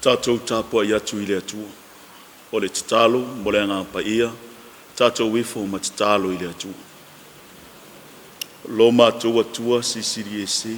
Tatou tapuai atu i le Atua. O le tatalo mo le Agaga Paia, tatou ifo ma tatalo i le Atua. Lo matou Atua Silisili Ese,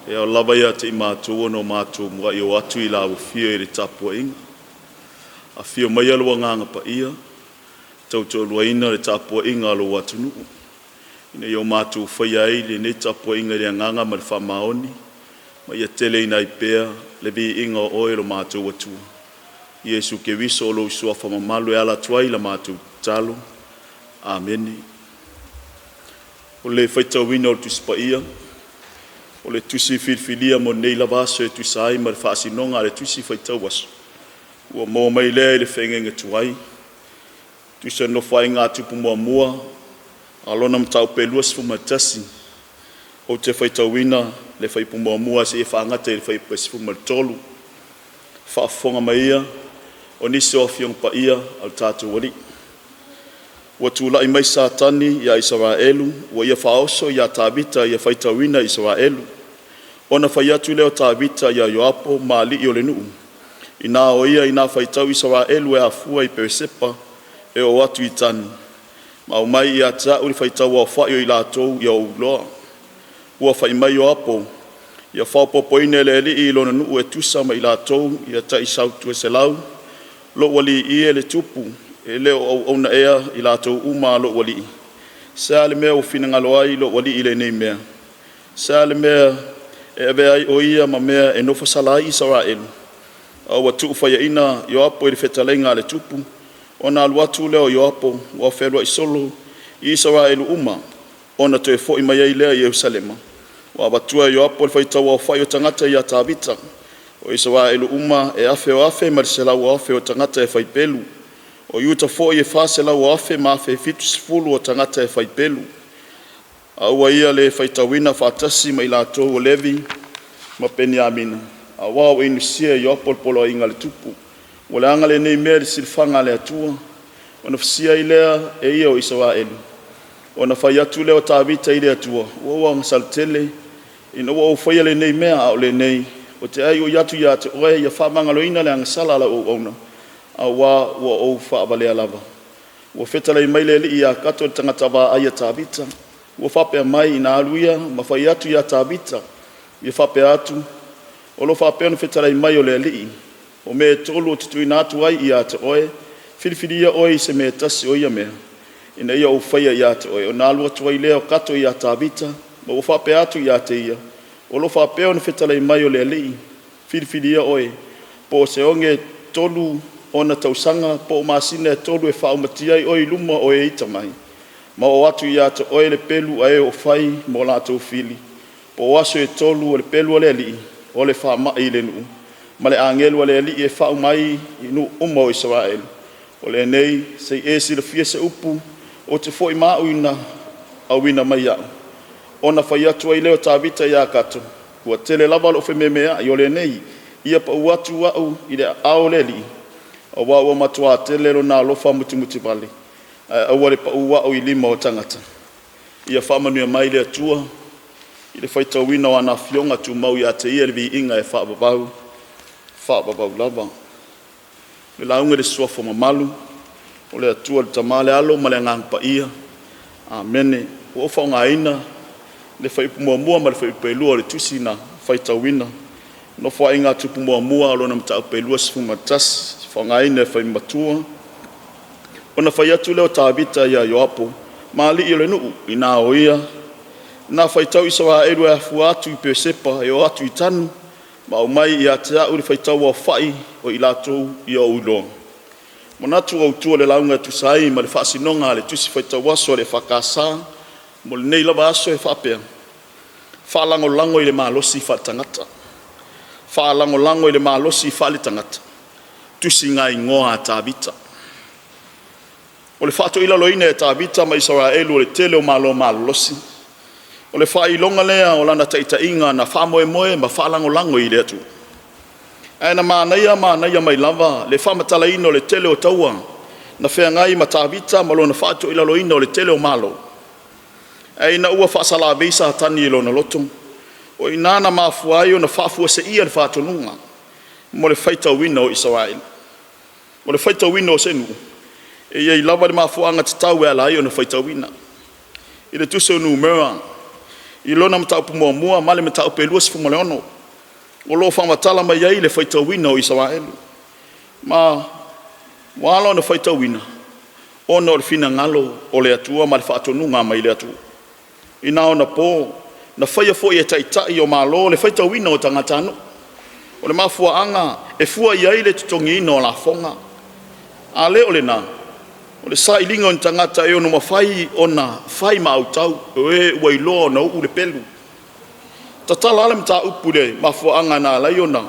e ao lava ia te i matou ona matou muai o atu i lau afio i le tapuaiga. Afio maia lou Agaga Paia, tautoaluaina le tapuaiga a lou atunuu, ina ia o matou faia ai lenei tapuaiga i le agaga ma le faamaoni, ma ia teleina ai pea le viiga o Oe lo matou Atua. Iesu Keriso o lou Suafa mamalu e ala atu ai la matou tatalo. Amene. O le faitauina o le Tusi Paia, o le tusi filifilia mo lenei lava aso e tusa ai ma le faasinoga a le Tusi Faitau Aso, ua maua mai lea i le fegaiga tuai, tusi o le Nofoaiga a Tupu Muamua, a o lona mataupu e 21, ou te faitauina le fuaiupu muamua seia faagata i le fuaiupu e 13. Faafofoga mai ia o nisi o Afioga Paia a le tatou Alii. Ua tulai mai Satani ia Isaraelu, ua ia faaoso ia Tavita ia faitauina Isaraelu. Ona fai atu lea o Tavita ia Ioapo ma alii o le nuu, ina o ia ina faitau Isaraelu e afua i Peresepa e oo atu i Tani, ma aumai ia te a'u le faitauaofai o i latou ia ou iloa. Ua fai mai Ioapo, ia faaopoopoina e le Alii i lona nuu e tusa ma i latou ia tai sau toe 100. Lou alii e, le tupu, e le o auauna ea i latou uma a lou alii? Se a le mea ua finagalo ai lou alii i lenei mea? Se a le mea e avea ai o ia ma mea e nofosala ai Isaraelu?" A ua tuufaiaina Ioapo i le fetalaiga a le tupu. Ona alu atu lea o Ioapo ua fealuai solo i Isaraelu uma, ona toe foi mai ai lea i Yerusalema. Ua avatua e Ioapo le faitauaofai o tagata ia Tavita. O Isaraelu uma e afe o afe ma le selau o afe o tagata e fai pelu. O Iuta foi e 400 o afe ma 1070 o tagata e fai pelu. A ua ia le faitauina faatasi ma i latou o Levi ma Peniamina, aua ua inosia e Ioapo le poloaiga a le tupu. Ua leaga lenei mea i le silafaga a le Atua, ona fisia ai lea e ia o Isaraelu. Ona fai atu lea o Tavita i le Atua, “Ua ou agasala tele ina ua ou faia lenei mea, a o lenei, ou te aioi atu ia te oe, ia faamagaloina le agasala a lau auauna, auā ua ou faavalea lava.” Ua fetalai mai le Alii ia Gato le tagata vaai a Tavita, ua faapea mai, ina alu ia ma fai atu ia Tavita, ia faapea atu, “O lo o faapea ona fetalai mai o le Alii, o mea e tolu ou te tuuina atu ai ia te oe, filifilia oe i se mea e tasi o ia mea, ina ia ou faia ia te oe.” Ona alu atu ai lea o Gato ia Tavita, ma ua faapea atu ia te ia, “O lo o faapea ona fetalai mai o le Alii, filifilia oe, po o se oge e tolu ona tausaga, po o masina e tolu e faaumatia ai oe i luma o e ita mai, ma oo atu ia te oe le pelu a e o fai ma latou fili, po o aso e tolu o le pelu a le Alii o le faamai i le nuu, ma le agelu a le Alii e faauma ai i nuu uma o Isaraelu. O lenei, se i e silafia se upu ou te foi ma au ina auina mai au.” Ona fai atu ai lea o Tavita ia Gato, “Ua tele lava lou fememeai, o lenei, ia pau atu au i le aao o le Alii, aua ua matua tele lona alofa mutimutivale, ae aua le pau au i lima o tagata.” Ia faamanuia mai le Atua i le faitauina o ana Afioga, tumau ia te Ia le viiga e faavavau, faavavau lava. Le lauga i le Suafa mamalu o le Atua le Tama le Alo ma le Agaga Paia. Amene. Ua ou faaaogaina le fuaiupu 1 ma le fuaiupu 2 o le tusi na faitauina, Nofoaiga a Tupu Muamua lona mataupu e 21, faaaogaina e fai matua. Ona fai atu lea o Tavita ia Ioapo ma alii o le nuu, ina o ia na faitau Isaraelu e afua atu i Peresepa e oo atu i Tanu, ma aumai ia te a'u le faitauaofai o i latou ia ou iloa. Manatu Autu o le lauga e tusa ai ma le faasinoga a le Tusi Faitau Aso a le EFKS mo lenei lava aso e faapea: Faalagolago i le malosi faaletagata. Faalagolago i le malosi faaletagata. Tusigaigoa a Tavita. O le faatoilaloina e Tavita ma Isaraelu o le tele o malo malolosi, o le faailoga lea o lana taitaiga na faamoemoe ma faalagolago i le Atua. Ae na manaia manaia mai lava le faamatalaina o le tele o taua na feagai ma Tavita ma lona faatoilaloina o le tele o malo. Ae ina ua faasalavei Satani i lona loto, o i ina na mafua ai ona faafuaseia le faatonuga. mo le faitauina o Isaraelu. O le faitauina o se nuu, e i ai lava le mafuaaga tatau e ala ai ona faitauina. I le tusi o Numera i lona mataupu muamua ma le mataupu e 26, o lo o faamatala mai ai le faitauina o Isaraelu. Ma ua ala ona faitauina, ona o le finagalo o le Atua ma le faatonuga mai le Atua. I na ona po, na faia foi e taitai o Malo le faitauina o tagatanuu. O le mafuaaga e fua i ai le totogiina o lafoga. A le o lena, o le sailiga o ni tagata e ono mafai ona fai ma autau, o e ua iloa ona uu le pelu. Tatala lava le mataupu i le mafuaaga na ala ai ona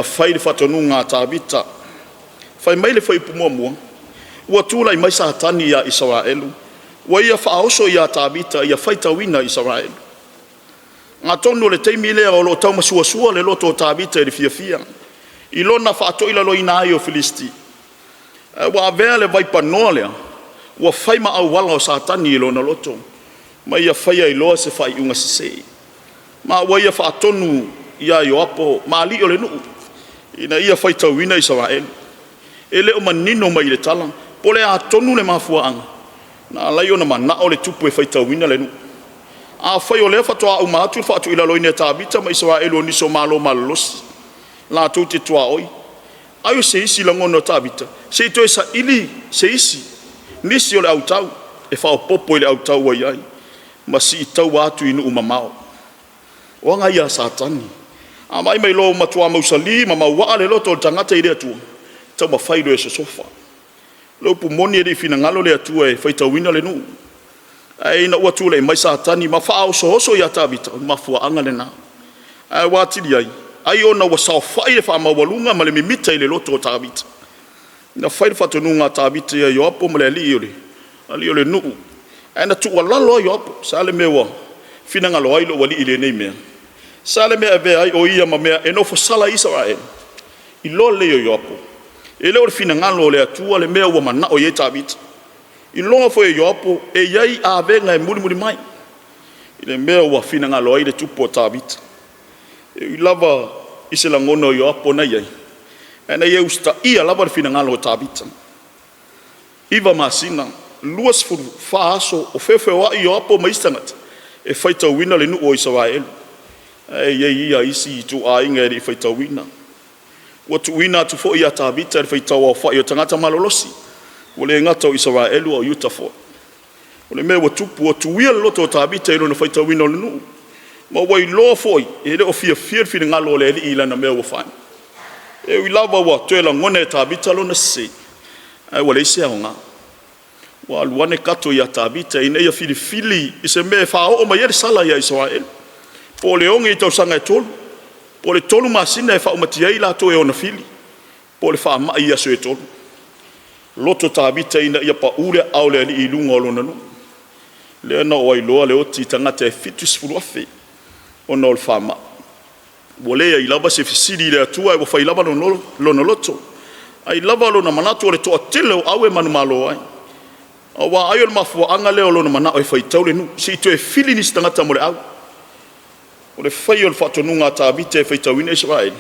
fai le faatonuga a Tavita. Fai mai le fuaiupu muamua, ua tulai mai Satani ia Isaraelu, ua ia faaoso ia Tavita ia faitauina Isaraelu. Atonu o le taimi lea o lo o taumasuasua le loto o Tavita i le fiafia i lona faatoilaloina ai o Filisiti. Ae ua avea le vaipanoa lea ua fai ma auala o Satani i lona loto, ma ia faia ai loa se faaiuga sese. Ma ua ia faatonu ia Ioapo ma alii o le nuu ina ia faitauina Isaraelu. E le o manino mai i le tala po o le a tonu le mafuaaga na ala ai ona manao le tupu e faitauina le nuu. Afai o lea faatoa uma atu le faatuilaloina e Tavita ma Isaraelu o nisi o malo malolosi latou te tuaoi, ai o se isi lagona o Tavita se i toe saili se isi nisi o le autau e faaopoopo i le autau ua i ai ma sii taua atu i nuu mamao. O aga ia a Satani. A vaai mai loa ua matua mausali ma mauaa le loto o le tagata i le Atua, taumafai loa e sosofa. O le upu moni e le i finagalo le Atua e faitauina le nuu, ae ina ua tulai mai Satani ma faaosooso ia Tavita, o le mafuaaga lena. Ae ua atili ai, ai ona ua saofai le faamaualuga ma le mimita i le loto o Tavita. Na fai le faatonuga a Tavita ia Ioapo ma le alii o le, alii o le nuu, ae na tuualalo lava Ioapo, se a le mea ua finagalo ai lou alii i lenei mea? Se a le mea e avea ai o ia ma mea e nofosala ai Isaraelu? Iloa lelei e Ioapo, e le o le finagalo o le Atua le mea ua manao i ai Tavita. Iloa foi e Ioapo e i ai avega e mulimuli mai i le mea ua finagalo ai le tupu o Tavita. E ui lava i se lagona o Ioapo na i ai, ae na ia usitaia lava le finagalo o Tavita. 9 masina, 24 aso o feofeoai Ioapo ma isi tagata e faitauina le nuu o Isaraelu, ae i ai ia isi ituaiga e le i faitauina. Ua tuuina atu foi ia Tavita le faitau aofai o tagata malolosi, ua le gata o Isaraelu a o Iuta foi. O le mea ua tupu, ua tuia le loto o Tavita i lona faitauina o le nuu, ma ua iloa foi e le o fiafia le finagalo o le Alii i lana mea ua fai. E ui lava ua toe lagona e Tavita lona sese, ae ua leai se aoga. Ua alu ane kato ia Tavita ina ia filifili i se mea e faaoo mai ai le sala ia Isaraelu, po o le oge i tausaga e tolu, po o le 3 masina e faaumatia ai latou e ona fili, po o le faamai i aso e tolu. Loto Tavita ina ia pau le aao o le Alii i luga o lona nuu. Lea na oo ai loa le oti i tagata e 70,000 ona o le faamai. Ua leai lava se fesili i le Atua ae ua fai lava lona loto. Ai lava lona manatu o le toatele o au e manumalo ai. Aua ai o le mafuaaga lea o lona manao e faitau le nuu, se i toe fili nisi tagata mo le au. O le faia o le faatonuga a Tavita e faitauina Isaraelu,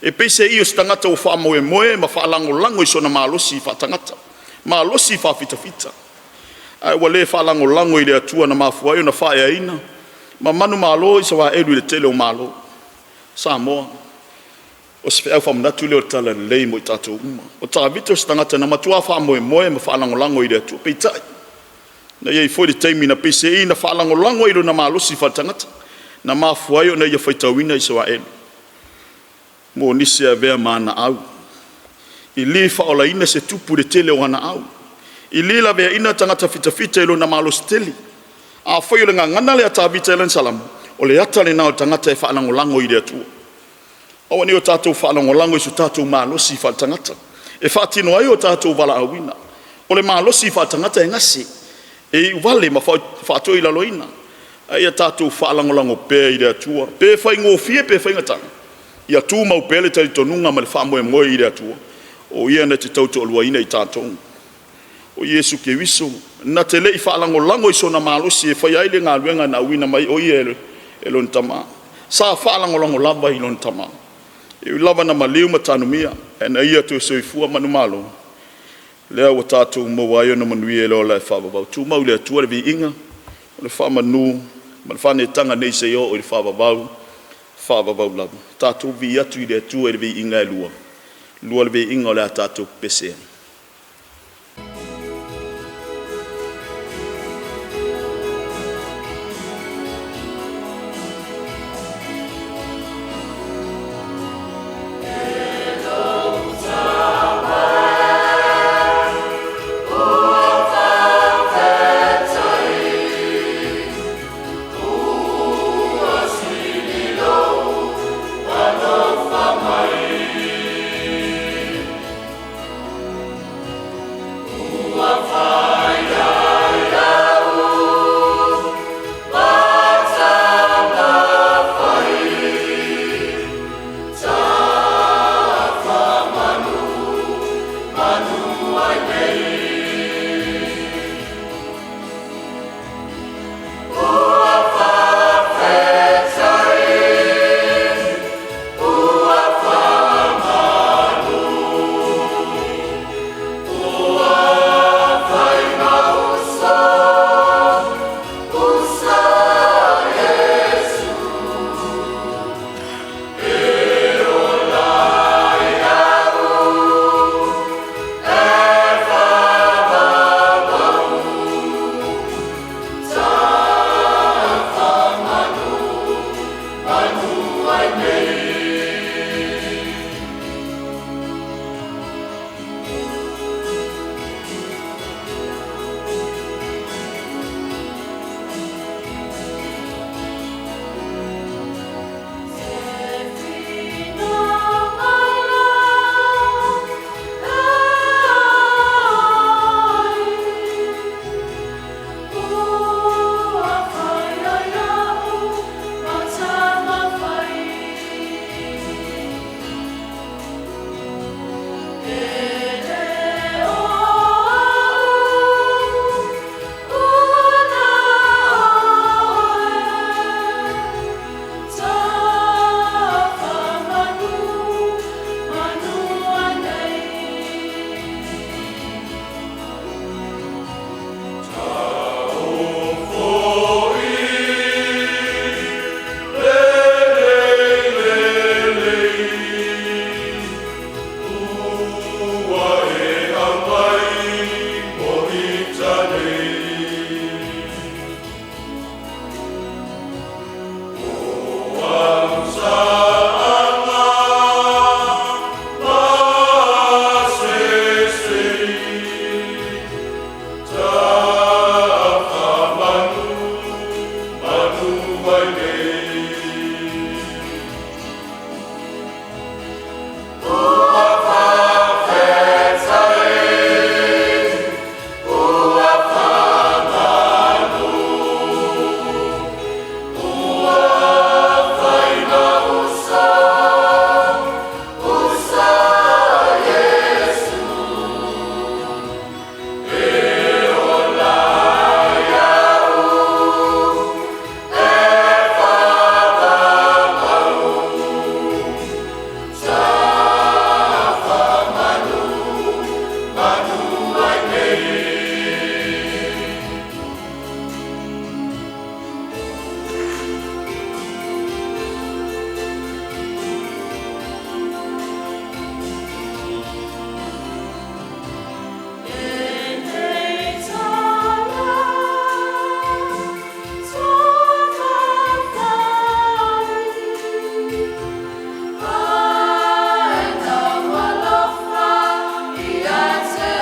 e peiseai o se tagata ua faamoemoe ma faalagolago i sona malosi faatagata, malosi faafitafita, ae ua le faalagolago i le Atua na mafua ai ona faaeaina ma manumalo Isaraelu i le tele o malo. Samoa, o se feau faamanatu lea o le Talalelei mo i tatou uma. O Tavita o se tagata na matua faamoemoe ma faalagolago i le Atua. Peitai, na i ai foi le taimi na peiseai na faalagolago ai i lona malosi faaletagata, na mafua ai ona ia faitauina Isaraelu mo nisi e avea ma ana au. E le faaolaina se tupu i le tele o ana au. E le laveaiina tagata fitafita i lona malosi tele. Afai o le gagana lea a Tavita i lana Salamo, o le ata lena o le tagata e faalagolago i le Atua. Aua ne i o tatou faalagolago i so tatou malosi faaletagata e faatino ai o tatou valaauina. O le malosi faaletagata e gase, e iuvale ma faatoilaloina. A ia tatou faalagolago pea i le Atua, pe faigofie pe faigata, ia tumau pea le talitonuga ma le faamoemoe i le Atua, o Ia na te tautoaluaina i tatou. O Iesu Keriso na te le i faalagolago i sona malosi e faia ai le galuega na auina mai ai o Ia e lona Tama. Sa faalagolago lava i lona Tama. E ui lava ina maliu ma tanumia, ae na Ia toe soifua manumalo, lea ua tatou maua ai ona manuia i le ola e faavavau. Tumau i le Atua le viiga, o le faamanu ma le faaneetaga nei seia oo i le faavavau, faavavau lava. Tatou vivii atu i le Atua i le viiga e lua, lua le viiga o le a tatou pepese ai. Uso Se fina mai la e ai, Ua fai ai au ma tama fai. E le o au ua na oe, Tafa manu, manu ai nei. Ua e auai mo Italei. O Alusaga ma Sesei, Tafamanu, manu ai nei. Uso Iesu, E te tala, tala fai, Ae tau alofa ia te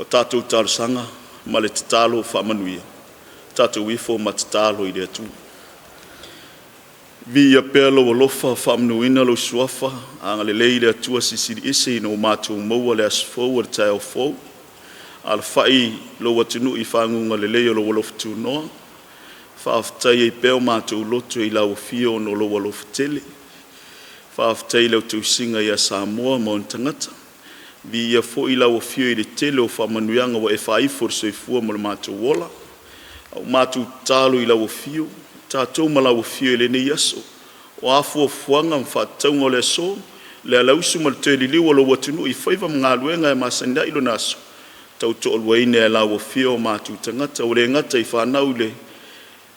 tatou talosaga ma le tatalo faamanuia, tatou ifo ma tatalo i le Atua. Viia pea lou alofa, faamanuina lou suafa, agalelei le Atua Silisili Ese ina ua matou maua le aso fou o le taeao fou. Alafai lou atunuu i faguga lelei o lou alofa tunoa. Faafetai ai pea o matou loto i lau afio ona o lou alofa tele. Faafetai i lau tausiga ia Samoa ma ona tagata. Viia foi lau Afio i le tele o faamanuiaga ua e faaifo i le soifua ma lo matou ola. A ua matou tatalo i lau Afio, tatou ma lau Afio i lenei aso. O a fuafuaga ma faatatauga o le aso, le alausu ma le toe liliu o lou atunuu i faiva ma galuega e masani ai lona aso, tautoaluaina e lau Afio o matou tagata, ua le gata i fanau i le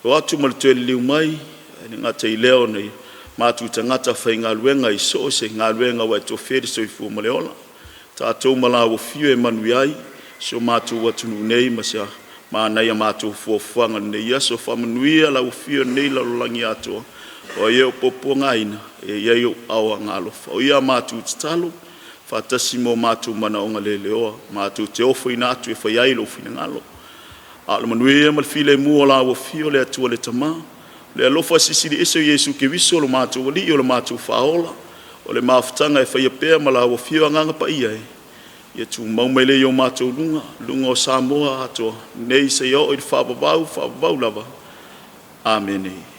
o atu ma le toe liliu mai, ae le gata i lea o nai matou tagata faigaluega i so o se galuega ua e tofia le soifua ma le ola. Tatou ma lau Afio e manuia ai si o matou atunuu nei ma sia ma nai a matou fuafuaga i lenei aso. Faamanuia lau Afio i lenei lalolagi atoa, o ai o puapuagaina, ia i ai ou aao agaalofa. O ia a matou tatalo, faatasi ma o matou manaoga leleoa, matou te ofoina atu e fai ai lou finagalo. A o le manuia ma le filemu o lau Afio le Atua le Tama, le alofa Silisili Ese o Iesu Keriso o lo matou Alii o le matou Faaola, o le mafutaga e faia pea ma lau Afio Agaga Paia e, ia tumau mai lea i o matou luga, luga o Samoa atoa, nei seia oo i le faavavau, faavavau lava. Amene.